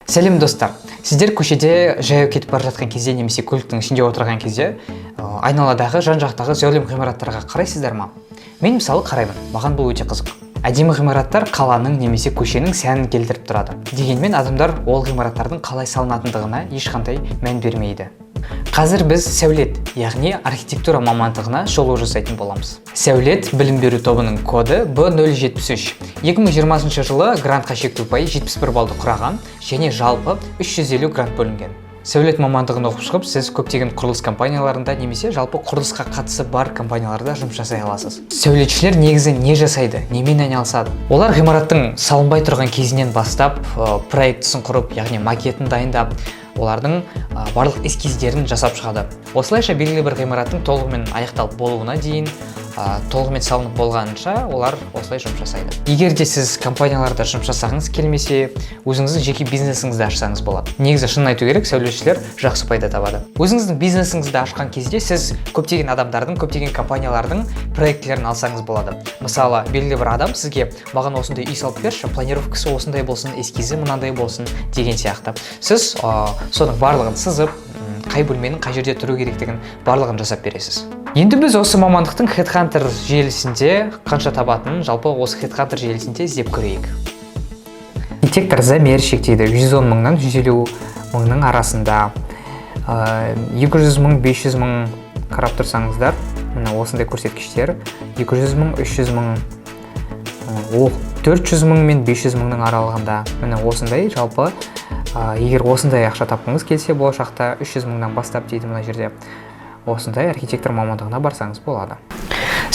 Сәлем, достар! Сіздер көшеде жаяу кетіп бара жатқан кезде немесе көліктің ішінде отырған кезде айналадағы, жан жақтағы зәулім ғимараттарға қарайсыздар ма? Мен, мысалы, қараймын. Маған бұл өте қызық. Әдемі ғимараттар қаланың немесе көшенің сәнін келтіріп тұрады. Дегенмен адамдар ол ғимараттардың қалай салынатындығына ешқандай мән бермейді. Қазір біз сәулет, яғни архитектура мамандығына шолу жасайтын боламыз. Сәулет білім беру тобының коды Б073. 2020 жылы грантқа шекті ұпайы 71 баллды құраған және жалпы 350 грант бөлінген. Сәулет мамандығын оқып шығып, сіз көптеген құрылыс компанияларында немесе жалпы құрылысқа қатысы бар компанияларда жұмыс жасай аласыз. Сәулетшілер негізі не жасайды, немен айналысады? Олар ғимараттың салынбай тұрған кезінен бастап проектісін құрып, яғни макетін дайындап, олардың барлық эскиздерін жасап шығады. Осылайша белгілі бір ғимараттың толығымен аяқталып болуына дейін, толығымен салынып болғанынша олар осылай жұмыс жасайды. Егер де сіз компанияларда жұмыс жасағыңыз келмесе, өзіңіздің жеке бизнесіңізді ашсаңыз болады. Негізі, шынын айту керек, сәулетшілер жақсы пайда табады. Өзіңіздің бизнесіңізді ашқан кезде сіз көптеген адамдардың, көптеген компаниялардың проектілерін алсаңыз болады. Мысалы, белгілі бір адам сізге: «Маған осындай үй салып берші, планировкасы осындай болсын, эскизі мынандай болсын», – деген сияқты. Сіз соның барлығын сызып, қай бөлменің қай жерде тұру керектігін, барлығын жасап бересіз. Енді біз осы мамандықтың HeadHunter желісінде қанша табатынын жалпы осы HeadHunter желісінде іздеп көрейік. Архитектор замерщик дейді, 110 мыңнан 150 мыңның арасында. 200 мың, 500 мың. Қарап тұрсаңыздар, міне, осындай көрсеткіштер: 200 мың, 300 мың, 400 мың мен 500 мыңның аралығында. Міне, осындай. Жалпы егер осындай ақша тапқыңыз келсе болашақта, 300 мыңнан бастап дейді мына жерде, осындай архитектор мамандығына барсаңыз болады.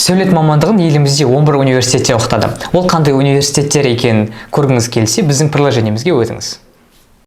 Сәулет мамандығын елімізде 11 университетте оқытады. Ол қандай университеттер екенін көргіңіз келсе, біздің приложениемізге өтіңіз.